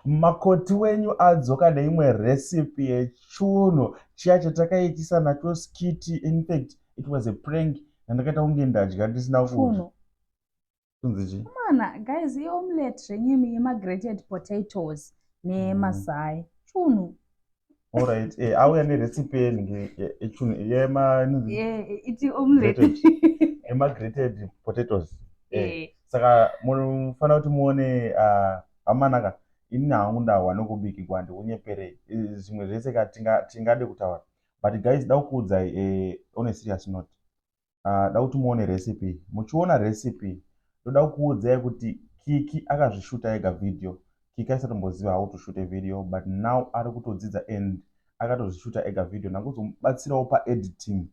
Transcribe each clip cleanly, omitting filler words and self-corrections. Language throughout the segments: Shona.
Makoti wenyu adzoka neimwe recipe yechunhu chiya chatakaitisa nacho skiti. In fact, it was a prank yandakaita kunge ndadya ndisina kudya. Kunzi chii? Mana, guys, iomelette zvenyu yemagrated potatoes nemazai. Chunhu. Alright, eh, auya nerecipe yenhingi yechunhu yema inonzi Yeah, iti omelette. Grated. yemagrated potatoes. Eh. Eh. Saka munofanira kuti muone ah, amanaka ini hangu ndahwa nekubikirwa handikunyeperei. Eh, Zvimwe zvese ka tingade kutaura. But guys da kukuudzai eh, on a serious note. Da kuti muone recipe. Muchiona recipe ndoda kukuudzai kuti Kiki akazvishuta ega video. Kiki aisatomboziva how to shoot a video but now ari kutodzidza and akatozvishuta ega video. Ndakuzomubatsirawo paediting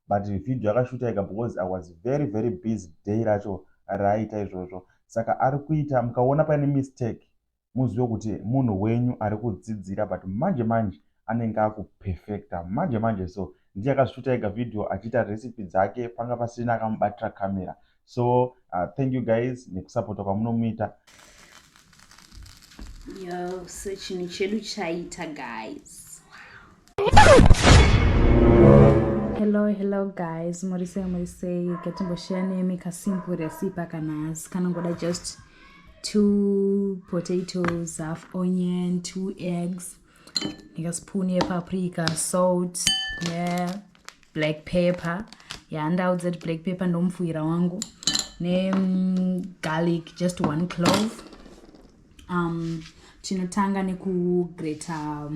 but video akashuta ega because I was very very busy day racho raaita izvozvo. Saka ari kuita mukaona paine mistake muzive kuti munhu wenyu ari kudzidzira but manje manje anenge akuperfecta manje manje so ndiye akazvishuta ega video achiita recipe dzake panga pasina akamubatira camera so thank you guys nekusapota kwamunomuita. Yo, so chinhu chedu chaita guys. Hello, hello guys. Muri sei, muri sei. Katimboshare nemi ka simple recipe akanasi. Kanongoda just 2 potatoes, half onion, 2 eggs, neka spoon yepaprika, salt, ne black pepper. Yandaudza kuti black pepper ndomupfuwira wangu. Ne garlic, just 1 clove. Tinotanga nekugreta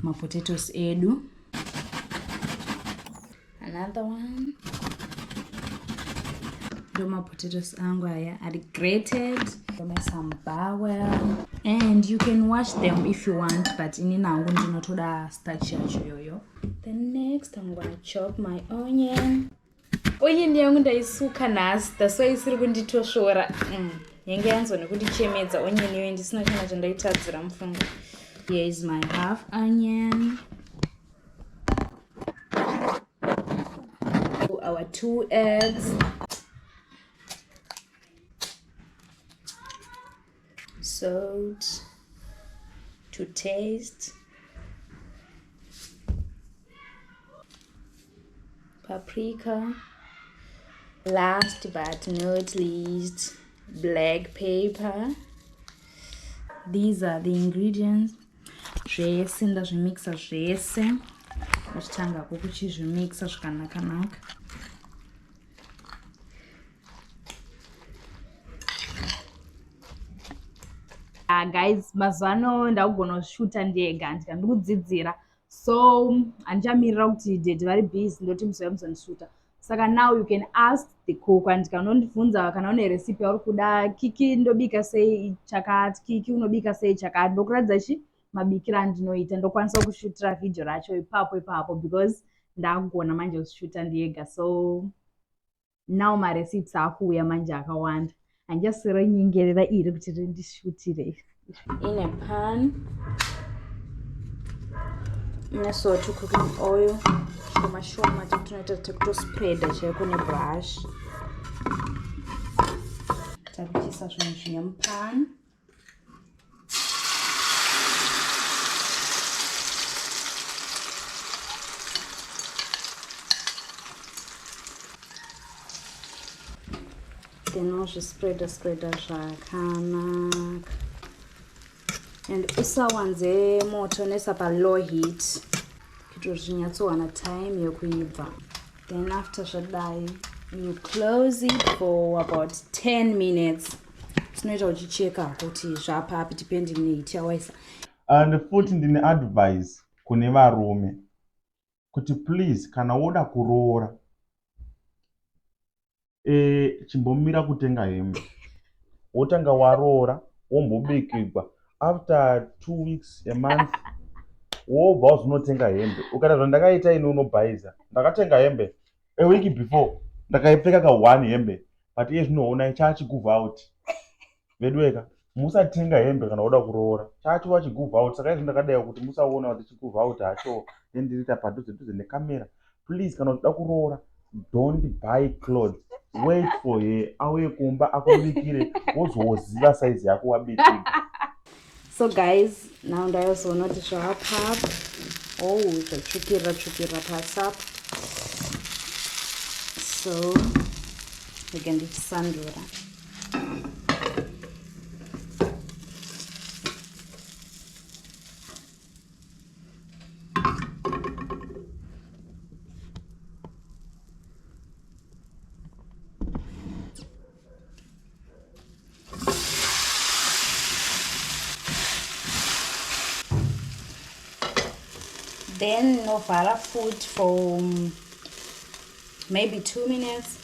mapotatoes edu. Another one. Ndo mapotatoes angu aya ari grated. Some bowel, and you can wash them if you want, but ini nangu ndinotoda starch yacho yoyo. Then next I'm going to chop my onion. Onion yangu ndaisuka nhasi, that's why isiri kunditosvora. Yenge yanzwa nekundichemedza onion iyoyo ndisina kana chandaitadzira mufungo. Here is my half onion. Our 2 eggs. Salt to taste. Paprika. Last but not least, black pepper. These are the ingredients. Zvese ndazvimixa zvese. Uchitanga kuchizvimixa zvakanaka-naka. Guys, mazuva ano ndakugona kushuta ndega, ndikudzidzira. So handichamirira kuti daddy vari busy ndoti muzouya muzondishuta. Saka now you can ask the cook and kana unondibvunza kana une recipe yauri kuda, Kiki ndobika sei chakati, Kiki unobika sei chakati, ndokuratidza chi mabikiro andinoita, ndokwanisa kushutira video racho ipapo ipapo because ndakugona manje kushuta ndega. So now ma recipes akuuya manje akawanda. Handichaswera nyengerera iri kuti rindishutire. In a pan, nesalt cooking oil, shoma shoma tinoita tekutospreada chaiko nebrush. Takuchisa zvinhu zviya mupan. Then wazvispreada spreada zvakanaka. And usawanze moto nesa pa low heat kuitira kuti zvinyatsowana time yekuibva. Then after zvadai you close it for about 10 minutes. Tinoita uchicheka kuti zvapapi depending neheat yawaisa. And futi ndine advice kune varume kuti please kana woda kuroora chimbomira kutenga hembe, wotanga waroora wombobikirwa after 2 weeks a month wobva wazonotenga hembe. Ukaita zvandakaita ini unobhaiza. Ndakatenga hembe a week before, ndakaipfeka ka 1 hembe, but iye zvino ona chachiguva out. Veduweka musatenga hembe kana woda kuroora, chachiwa chiguva out. Saka izvo ndakadai kuti musaona kuti chiguva out hacho, nendiriita padhuze dhuze nekamera. Please kana uchida kuroora don't buy clothes, wait for her auye kumba akubikire, wozoziva size yako wabikirwa. So guys, now ndayozoona kuti zvapap. Oh, zvatsvukirira tsvukirira pasi apo. So rega ndichisandura. Then novhara food for maybe 2 minutes.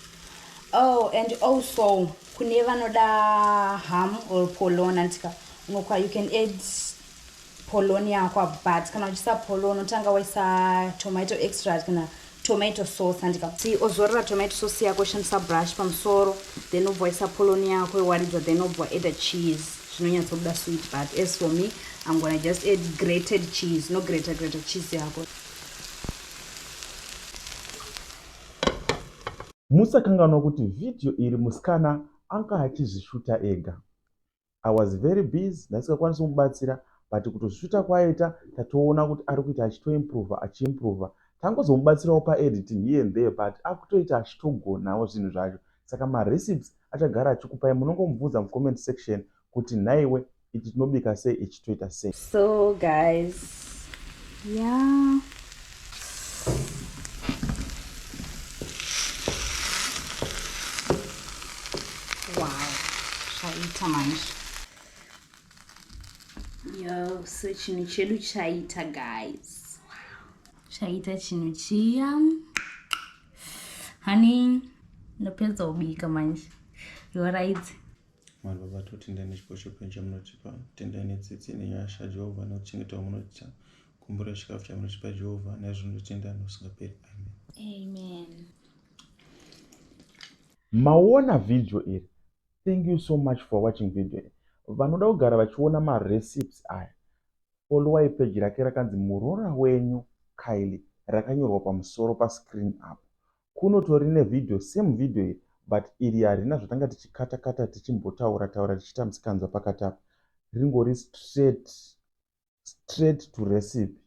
Oh, and also kune vanoda ham or polona ndika unokwa, you can add poloni yako, but kana uchisa poloni unotanga waisa tomato extract kana tomato sauce andika. Si ozorera tomato sauce yako, ushandisa brush pamusoro, then ubva waisa poloni yako iwaridza, then ubva waadda cheese, zvinonyatsobuda sweet. But as for me, I'm gonna just add grated cheese. No grater, grater cheese yako. Musakanganwa kuti vhidhiyo iri musikana anga achizvishuta ega. I was very busy, ndasingakwanisi kumubatsira, but kutozvishuta kwaita tatoona kuti ari kuita achitoimprova achiimprova. Tangozomubatsirawo paediting here and there, but akutoita achitogonawo zvinhu zvacho. Saka marecipes achagara achikupai, munongomubvunza mucomment section kuti nhaiwe ichi tinobika sei, ichi toita sei. So guys, yeah, wow, zvaita manje. Yo, so chinhu chedu chaita guys. Wow, chaita chinhu chiya. Honey, ndapedza kubika manje. You're right. Mwari Baba, totendai nechipo cheupenyu chamunotipa. Tendai netsitsi nenyasha Jehovha nekuchengeta kwamunotiita. Kumbura chikafu chamunotipa Jehovha, naizvozvo ndotenda nokusingaperi. Amen. Amen. Maona vhidhiyo iri. Thank you so much for watching video iri. Vanoda kugara vachiona marecipes aya, followai page rake rakanzi Muroora Wenyu Kylie, rakanyorwa pamusoro pascreen apo. Kunotori nevhidhiyo, same video iri, but iri harina zvatanga tichikata kata tichimbotaura taura tichiita musikanzwa pakati apa. Ringori straight straight to recipe.